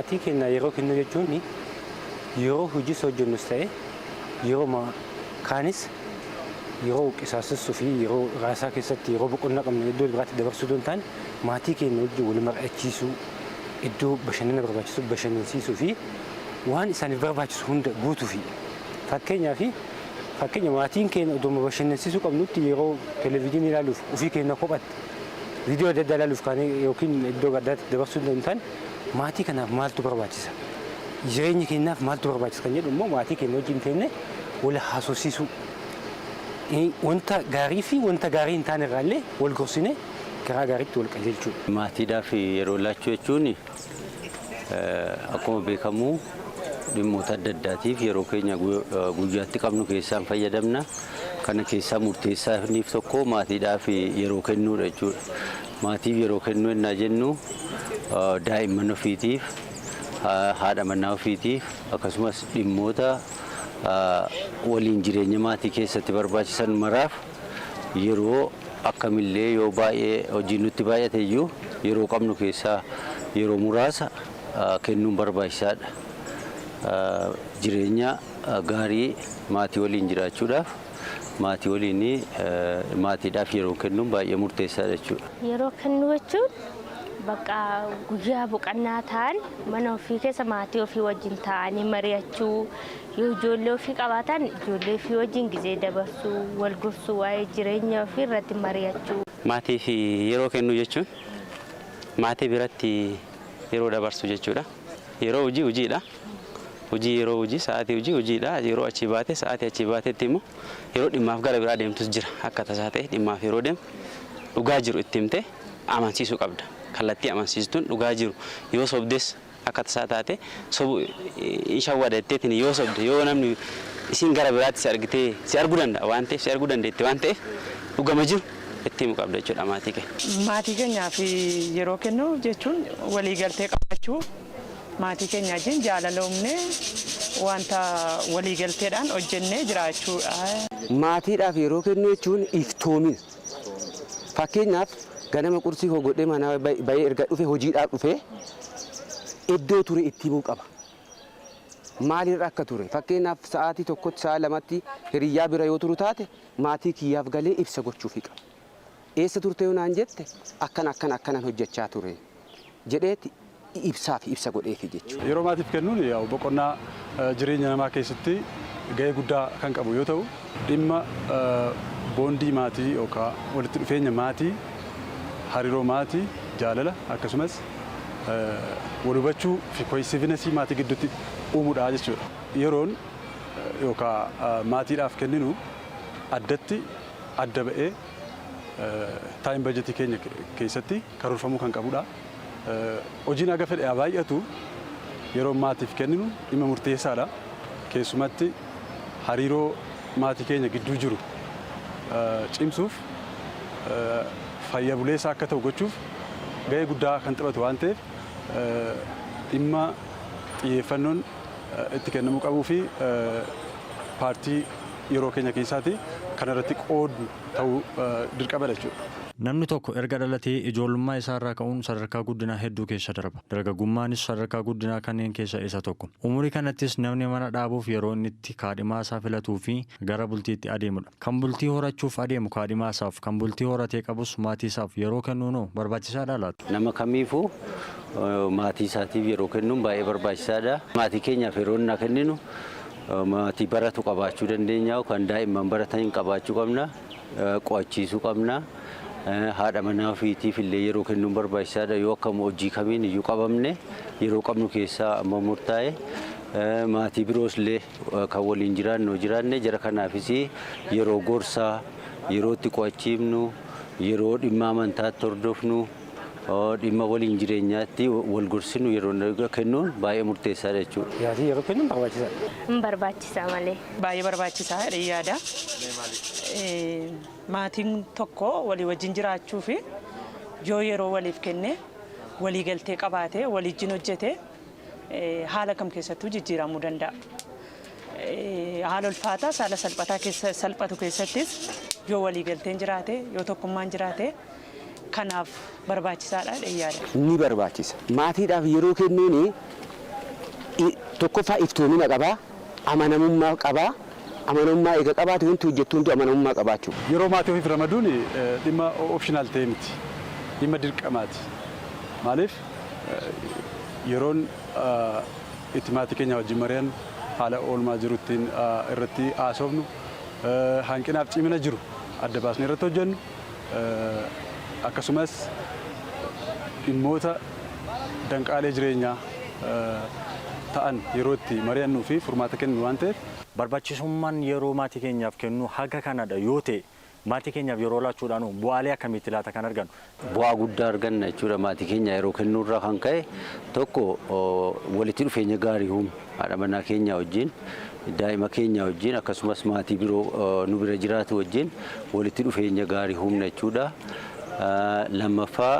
Maatii keenya yeroo kennu jechuun yeroo hojii hojjennus ta'e, yeroo kaanis, yeroo qisaasessuu fi yeroo raasaa keessatti, yeroo boqonnaa qabnu iddoo biraatti dabarsuu osoo hin taane, maatii keenya wajjin wal mari'achiisuu, iddoo bashannana barbaachisu bashannansiisuu fi waan isaaniif barbaachisu hunda guutuufi. Fakkeenyaaf, fakkeenya maatiin keenya odoo bashannansiisuu qabnutti yeroo televezyiinii ilaaluuf ofii keenya kophatti viidiyoo adda addaa ilaaluuf kaanee yookiin iddoo addaatti dabarsuu hin taane, maatii kanaaf maaltu barbaachisa? Jireenya keenyaaf maaltu barbaachisa kan jedhu immoo maatii keenya wajjin teennee wal haasofsiisuu. Wanta gaarii fi wanta gaarii hin taane irraallee wal gorsinee karaa gaariitti wal qajeelchuudha. Maatiidhaaf yeroo laachuu jechuun akkuma beekamu dhimmoota adda addaatiif yeroo keenya guyyaatti qabnu keessaan fayyadamna. Kana keessaa murteessaaniif tokko maatiidhaaf yeroo kennuudha jechuudha. Maatiif yeroo kennuu ennaa jennu, daa'imman ofiitiif, haadha manaa ofiitiif, akkasumas dhimmoota waliin jireenya maatii keessatti barbaachisan maraaf yeroo akkamillee yoo baay'ee hojii nutti baay'ate iyyuu yeroo qabnu keessaa yeroo muraasa kennuun barbaachisaadha. Jireenya gaarii maatii waliin jiraachuudhaaf maatii waliin maatiidhaaf yeroo kennuun baay'ee murteessaadha jechuudha. Yeroo kennuu jechuun bakka guyyaa boqonnaa ta'an mana ofii keessa maatii ofii wajjin ta'anii mari'achuu, yoo ijoollee ofii qabaatan ijoollee ofii wajjin gizee dabarsuu, wal gorsuu, waa'ee jireenya ofii irratti mari'achuu. Maatiif yeroo kennuu jechuun maatii biratti yeroo dabarsu jechuudha. Yeroo hojii hojiidha. Hojii yeroo hojii, sa'aatii hojii hojiidha. Yeroo achii baate, sa'aatii achii baatetti immoo yeroo dhimmaaf gara biraa deemtus jira. Akka tasaa ta'e dhimmaaf yeroo deemu dhugaa jiru itti himtee amansiisuu qabda. Kallattii amansiistuun dhugaa jiru yoo sobdes, akka tasaa taate sobu in shawwada jetteetiin yoo sobde, yoo namni isin gara biraatti si argitee si arguu danda'a waan ta'eef, si arguu dandeetti waan ta'eef, dhugama jiru itti himuu qabda jechuudha maatii kee. Maatii keenyaaf yeroo kennu jechuun waliigaltee qabaachuu, maatii keenya wajjin jaalala uumnee wanta waliigalteedhaan hojjennee jiraachuudha. Maatiidhaaf yeroo kennu jechuun iftoomina. Fakkeenyaaf, ganama qursii koo godhee mana bahee erga dhufe, hojiidhaaf dhufe, iddoo ture itti himuu qaba. Maalirra akka ture, fakkeenyaaf sa'aatii 1tti, sa'a 2tti hiriyyaa bira yoo turu taate, maatii kiyyaaf galee ibsa gochuufii qaba. Eessa turte yoo naan jette, akkana akkana akkanan hojjechaa ture jedheeti ibsaa fi ibsa godheefi jechuudha. Yeroo maatiif kennuun yaa'u boqonnaa jireenya namaa keessatti gahee guddaa kan qabu yoo ta'u, dhimma bondii maatii yookaan walitti dhufeenya maatii, hariiroo maatii, jaalala, akkasumas wal hubachuu fi cohesiveness maatii gidduutti uumuudha jechuudha. Yeroon yookaan maatiidhaaf kenninu addatti adda ba'ee time budgetii keenya keessatti karoorfamuu kan qabudha. Hojiin haga fedhe haa baay'atu, yeroo maatiif kenninu dhimma murteessaadha. Keessumatti hariiroo maatii keenya gidduu jiru cimsuuf, fayya buleessa akka ta'u gochuuf gahee guddaa kan taphatu waan ta'eef, dhimma xiyyeeffannoon itti kennamuu qabuu fi paartii yeroo keenya keessaati kanarratti qoodu ta'uu dirqamadha jechuudha. Namni tokko erga dhalatee ijoollummaa isaarraa ka'uun sadarkaa guddinaa hedduu keessa darba. Dargaggummaanis sadarkaa guddinaa kanneen keessa isa tokko. Umurii kanattis namni mana dhaabuuf yeroo inni itti kaadhimaa isaa filatuu fi gara bultiitti adeemudha. Kan bultii horachuuf adeemu kaadhimaa isaaf, kan bultii horatee qabus maatii isaaf yeroo kennuunoo barbaachisaadhaa laata? Nama kamiifuu maatii isaatiif yeroo kennuun baay'ee barbaachisaadha. Maatii keenyaaf yeroo inni kenninu, maatii baratu qabaachuu dandeenya, kan daa'imman baratan qabaachuu qabna, qo'achiisuu qabna. Haadha manaa ofiitiif illee yeroo kennuun barbaachisaadha. Yoo akkam hojii kamiin iyyuu qabamne, yeroo qabnu keessaa amma murtaa'e maatii biroos illee kan waliin jiraannu jiraanne, jara kanaafis yeroo gorsaa, yeroo itti qo'achiifnu, yeroo dhimma amantaatti hordofnu, dhimma waliin jireenyaatti wal gorsinu yeroo kennuun baay'ee murteessaadha jechuudha. Yaatii yeroo kennuun barbaachisaadha. Hin barbaachisa malee. Baay'ee barbaachisaa jedhee yaada. Maatiin tokko walii wajjin jiraachuu fi yoo yeroo waliif kenne, walii galtee qabaate, waliijjin hojjete, haala kam keessattuu jijjiiramuu danda'a. Haala ulfaataas haala salphataa keessa salphatu keessattis yoo walii galteen jiraate, yoo tokkummaan jiraate, kanaaf barbaachisaadha jedhee yaada. Ni barbaachisa. Maatiidhaaf yeroo kennuun Tokkoffaa iftoomina qabaa, amanamummaa qabaa, amanamummaa eega qabaate wanti hojjettu hundi amanamummaa qabaachuu. Yeroo maatii ofiif ramaduun dhimma optional ta'e miti. Dhimma dirqamaati. Maaliif yeroon itti maatii keenya wajjin mari'annu, haala oolmaa jiru ittiin irratti haasofnu, hanqinaaf cimina jiru adda baasnee irratti hojjennu, akkasumas dhimmoota danqaalee jireenyaa ta'an yeroo itti mari'annuu fi furmaata kennu waan ta'eef. Barbaachisummaan yeroo maatii keenyaaf kennu haga kanadha yoo ta'e, maatii keenyaaf yeroo laachuudhaan bu'aalee akkamiitti laata kan argannu? Bu'aa guddaa arganna jechuudha maatii keenya yeroo kennuurraa kan ka'e. Tokko, walitti dhufeenya gaarii uumna haadha manaa keenya wajjin, daa'ima keenya wajjin, akkasumas maatii biroo nu bira jiraatu wajjin walitti dhufeenya gaarii uumna jechuudha. Lammaffaa,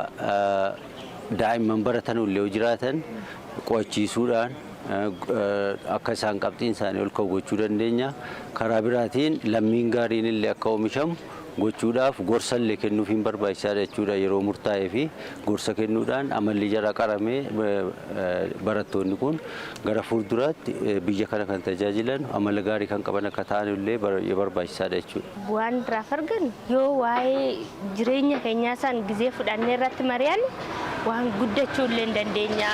daa'imman baratan illee yoo jiraatan qo'achiisuudhaan akka isaan qabxiin isaanii ol ka'u gochuu dandeenya. Karaa biraatiin lammiin gaariin illee akka oomishamu gochuudhaaf gorsa illee kennuufiin barbaachisaadha jechuudha. Yeroo murtaa'ee fi gorsa kennuudhaan amalli jara qaramee barattoonni kun gara fuulduraatti biyya kana kan tajaajilan, amala gaarii kan qaban akka ta'an illee barbaachisaadha jechuudha. Bu'aan irraa argannu, yoo waa'ee jireenya keenyaa san gizee fudhannee irratti mari'anne, waan guddachuu illee hin dandeenya.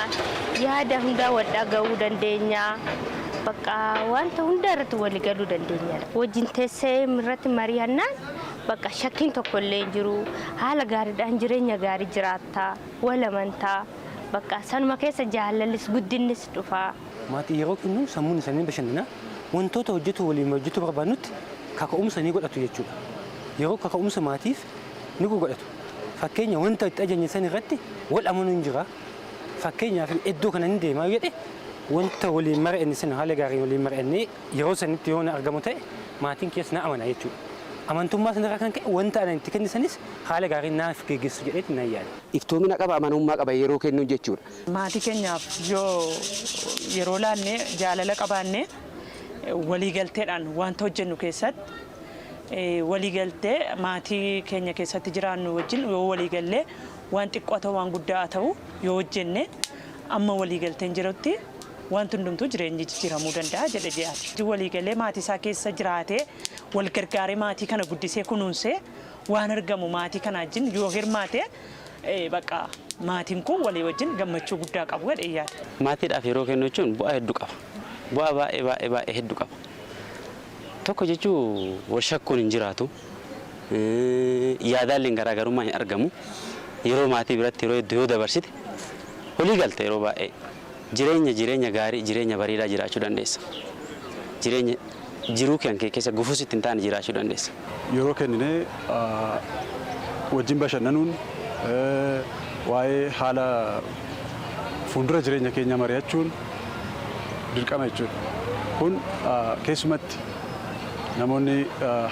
Yaada hundaa wal dhaga'uu dandeenya. Bakka wanta hunda irratti walii galuu dandeenya. Wajjin teessee irratti mari'annaan bakka shakkiin tokko illee hin jiru. Haala gaariidhaan jireenya gaarii jiraatta. Wal amantaa. Bakka sanuma keessa jaalallis guddinnis dhufa. Maatii yeroo kennu sammuun isaanii bashannanaa, wantoota hojjetu waliin hojjetu barbaannutti kaka'umsa ni godhatu jechuudha. Yeroo kaka'umsa maatiif ni godhatu. Fakkeenya, wanta itti ajajne san irratti wal amanuun jira. Fakkeenyaaf, iddoo kana ni deemaa jedhe, wanta waliin mari'anne sana haala gaariin waliin mari'annee yeroo sanitti yoo na argamu ta'e, maatiin keessa na amana jechuudha. Amantummaa sanarraa kan ka'e wanta ana itti kennisanis haala gaariin naaf geggeessu jedheetti nan yaada. Iftoomina qaba, amanamummaa qaba yeroo kennu jechuudha. Maatii keenyaaf yoo yeroo laanne, jaalala qabaanne, waliigalteedhaan wanta hojjennu keessatti, waliigaltee maatii keenya keessatti jiraannu wajjin yoo waliigallee, waan xiqqoo ta'u waan guddaa ta'u yoo hojjenne, amma waliigalteen jirutti wanti hundumtuu jireenyi jijjiiramuu danda'a jedhe ji'aati. Waliigalee maatii isaa keessa jiraatee, wal gargaaree, maatii kana guddisee kunuunsee, waan argamu maatii kana wajjin yoo hirmaate, bakka maatiin kun walii wajjin gammachuu guddaa qabu jedhee yaada. Maatiidhaaf yeroo kennu jechuun bu'aa hedduu qaba. Bu'aa baay'ee baay'ee baay'ee hedduu qaba. Tokko jechuun wal shakkuun hin jiraatu. Yaadaalleen garaagarummaa hin argamu. Yeroo maatii biratti yeroo hedduu yoo dabarsite, walii galta yeroo baay'ee. Jireenya gaarii, jireenya bareedaa jiraachuu dandeessa. Jireenya jiruu kan kee keessa gufuus itti hin taane jiraachuu dandeessa. Yeroo kenninee wajjin bashannanuun, waa'ee haala fuuldura jireenya keenya mari'achuun dirqama jechuudha. Kun keessumatti namoonni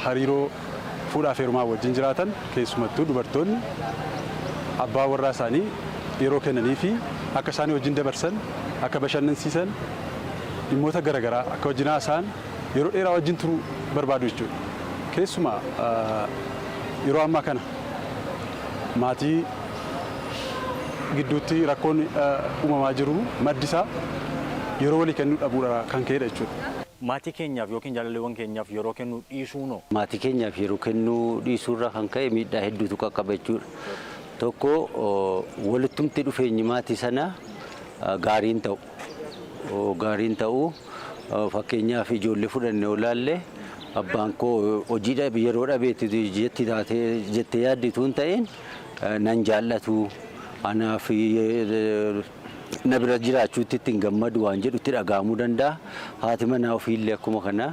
hariiroo fuudhaa fi heerumaa wajjin jiraatan, keessumattuu dubartoonni abbaa warraa isaanii yeroo kennanii fi akka isaanii wajjin dabarsan, akka bashannansiisan, dhimmoota garaagaraa akka wajjin haasa'an, yeroo dheeraa wajjin turuu barbaadu jechuudha. Keessumaa yeroo ammaa kana maatii gidduutti rakkoon uumamaa jiru maddi isaa yeroo walii kennuu dhabuudha kan ka'edha jechuudha. Maatii keenyaaf yookiin jaalalleewwan keenyaaf yeroo kennuu dhiisuunoo? Maatii keenyaaf yeroo kennuu dhiisuurraa kan ka'e miidhaa hedduutu qaqqaba jechuudha. Tokko, walittumti dhufeenyi maatii sanaa gaariin ta'u. Gaariin ta'u, fakkeenyaaf ijoollee fudhannee yoo ilaalle, abbaan koo hojii yeroo dhabeetti jetti taatee jettee yaadditu hin ta'in, nan jaallatu, anaaf na bira jiraachuutti ittiin gammadu waan jedhutti dhaga'amuu danda'a. Haati manaa ofiillee akkuma kana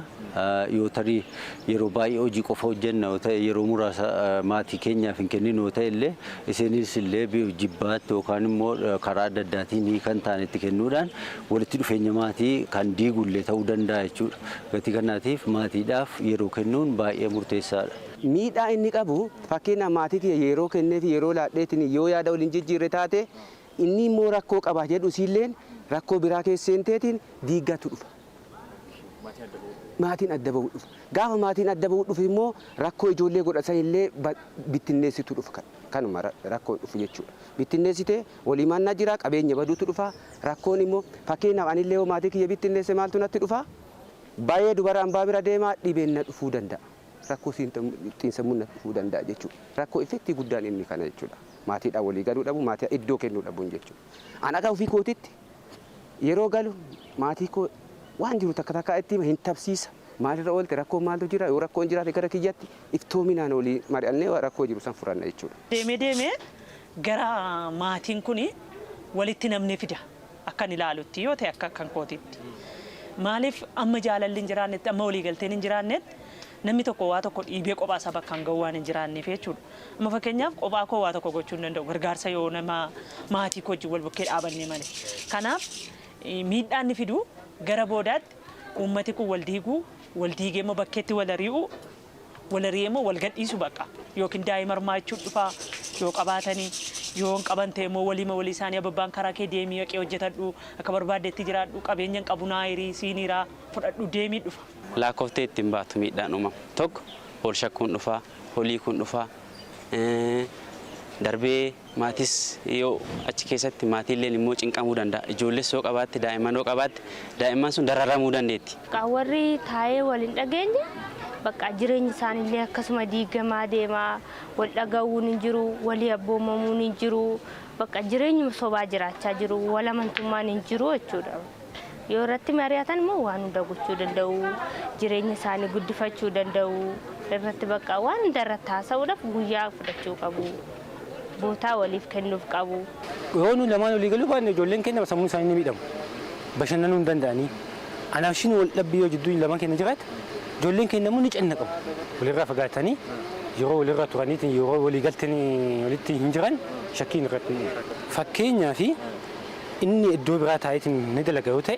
yoo tarii yeroo baay'ee hojii qofa hojjenna yoo ta'e, yeroo muraasa maatii keenyaaf hin kenninu yoo ta'e illee, isinis illee jibbaatti yookaan immoo karaa adda addaatiin kan ta'an itti kennuudhaan walitti dhufeenya maatii kan diigullee ta'uu danda'a jechuudha. Gatii kanaatiif maatiidhaaf yeroo kennuun baay'ee murteessaadha. Miidhaa inni qabu, fakkeenyaaf maatii kiyya yeroo kenneef, yeroo laadheetiin yoo yaada waliin jijjiirre taate, inni immoo rakkoo qaba jedhu, isiilleen rakkoo biraa keessa seenteetiin diiggatu dhufa. Maatiin adda bahuu dhufa. Gaafa maatiin adda bahuu dhufe immoo rakkoo ijoollee godhatan illee bittinneessitu dhufa. Kanuma rakkoo dhufu jechuudha. Bittinneessitee walii mannaa jira, qabeenya baduutu dhufa. Rakkoon immoo, fakkeenyaaf, anillee yoo maatii kiyya bittinneesse maaltu natti dhufa? Baay'ee dubara ambaa bira deemaa, dhibeen na dhufuu danda'a. Rakkoo xiinsammuu na dhufuu danda'a jechuudha. Rakkoo effect guddaan inni kana jechuudha. Maatiidhaan walii galuu dhabu, maatii iddoo kennuu dhabuun jechuudha. An akka ofii kootitti yeroo galu maatii koo waan jiru takka takka itti hin tabsiisa. Maalirra oolte? Rakkoo maaltu jira? Yoo rakkoon jiraate gara kiyyatti iftoominaan walii mari'annee rakkoo jiru san furanna jechuudha. Deemee deemee gara maatiin kun walitti namni fida akkan ilaalutti yoo ta'e, akka kan kootitti. Maaliif, amma jaalalli hin jiraannetti, amma waliigalteen hin jiraannetti, namni tokko waa tokko dhiibee kophaa isaa bakka hin ga'u waan hin jiraanneef jechuudha. Amma fakkeenyaaf, kophaa koo waa tokko gochuu hin danda'u, gargaarsa yoo nama maatii koo wajjin wal bukkee dhaabanne malee. Kanaaf miidhaan inni fidu gara boodaatti uummati kun wal diiguu, wal diigee immoo bakkeetti wal ari'uu, wal ari'ee immoo wal gadhiisu bakka, yookiin daa'ima hirmaachuun dhufaa yoo qabaatanii, yoo hin qaban ta'e immoo waliima walii isaanii abbaan karaa kee deemii, haqee hojjetadhu, akka barbaaddetti jiraadhu, qabeenya hin qabu, naa hirii, siiniiraa fudhadhu, deemii dhufa. Lakkoftee ittiin baatu miidhaan uumamu. Tokko, wal shakkuun dhufaa, holii kun dhufaa, darbee maatis yoo achi keessatti maatiilleen immoo cinqamuu danda'a. Ijoolles yoo qabaatte, daa'imman yoo qabaatte, daa'imman sun dararamuu dandeetti. Warri taa'ee wal hin dhageenye bakka jireenyi isaaniillee akkasuma diigamaa deemaa, wal dhaga'uun hin jiru, walii abboomamuun hin jiru, bakka jireenyuma sobaa jiraachaa jiru, wal amantummaan hin jiru jechuudha. Yoo irratti mari'atan immoo waan hunda gochuu danda'u, jireenya isaanii guddifachuu danda'u, irratti bakka waan hunda irratti haasa'uudhaaf guyyaa fudhachuu qabu. Bootaa waliif kennuuf qabu. Yoo nu lamaan walii galuu baanne, ijoolleen keenya sammuun isaanii ni miidhamu. Bashannanuu hin danda'anii. Anaaf ishiin wal dhabbii yoo jidduu lamaan keenya jiraate, ijoolleen keenya immoo ni cannaqamu. Walirraa fagaatanii yeroo walirra turaniitiin, yeroo walii galtanii walitti hin jiran, shakkiin irratti ni uuma. Fakkeenyaa fi inni iddoo biraa taa'eetiin ni dalaga yoo ta'e,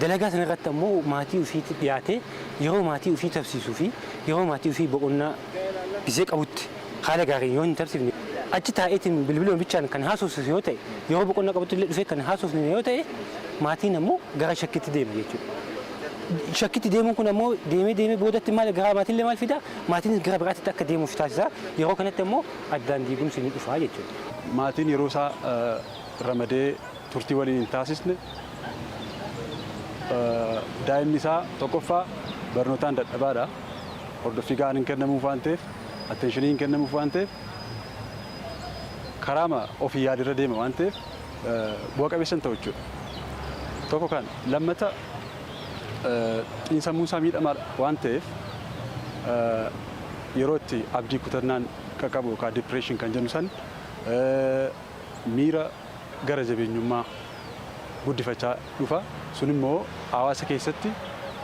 dalagaa sana irratti ammoo maatii ofiitti dhiyaatee yeroo maatii ofii tabsiisuu fi yeroo maatii ofii boqonnaa gisee qabutti haala gaariin yoo hin tabsiifne, achi taa'eetiin bilbiluma bichaan kan haasofsiisu yoo ta'e, yeroo boqonnaa qabutti illee dhufee kan haasofne yoo ta'e, maatiin ammoo gara shakkitti deema jechuudha. Shakkitti deemuun kun ammoo deemee deemee boodatti maal gara maatiillee maal fida? Maatiinis gara biraatti akka deemuuf taasisa. Yeroo kanatti ammoo addaan diigumsi ni dhufa jechuudha. Maatiin yeroo isaa ramadee turtii waliin hin taasisne, daa'imni isaa tokkoffaa barnootaan dadhabaadha. Hordoffii gahaan hin kennamuuf waan ta'eef, attention hin kennamuuf waan ta'eef, karaama ofii yaadirra deema waan ta'eef bu'a qabeessa hin ta'u jechuudha. Tokko kan lammata, xiinsammuu isaa miidhamaa waan ta'eef, yeroo itti abdii kutannaan qaqqabu yookaan depression kan jennu san, miira gara jabeenyummaa guddifachaa dhufa. Sun immoo hawaasa keessatti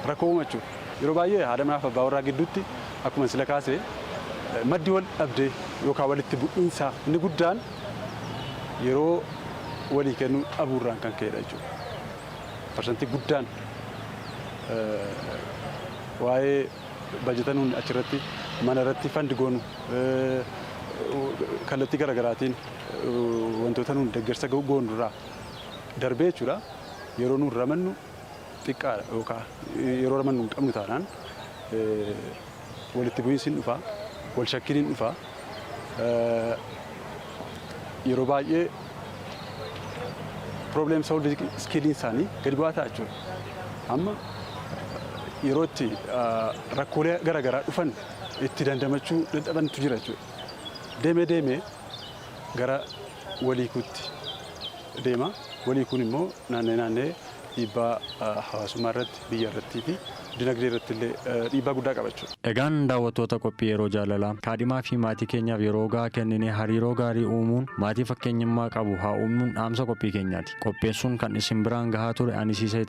rakkoo uuma jechuudha. Yeroo baay'ee haadha manaa fi abbaa warraa gidduutti, akkuma sila kaase, maddi wal dhabdee yookaan walitti bu'iinsaa inni guddaan yeroo walii kennuu dhabuurraan kan ka'edha jechuudha. Parsantii guddaan waa'ee bajeta nuun achirratti mana irratti fund goonu, kallattii garaagaraatiin wantoota nuun deeggarsa goonu irraa darbee jechuudha. Yeroo nuun ramannu xiqqaadha yookaan yeroo ramannu hin qabnu taanaan, walitti bu'iinsi hin dhufa, wal shakkiin hin dhufa. Yeroo baay'ee problem solving skilliin isaanii gadi bu'aa ta'a jechuudha. Amma yeroo itti rakkoolee garaagaraa dhufan itti dandamachuu dadhabantu jira jechuudha. Deemee deemee gara waliikuutti deema. Walii kun immoo naannee naannee dhiibbaa hawaasummaa irratti, biyya irrattii fi dinagdee irratti illee dhiibbaa guddaa qaba jechuudha. Egaan daawwattoota qophii yeroo jaalalaa, kaadhimaa fi maatii keenyaaf yeroo gahaa kenninee hariiroo gaarii uumuun maatii fakkeenyummaa qabu haa uumnuun dhaamsa qophii keenyaati. Qopheessuun kan isin biraan gahaa ture ani Siisee.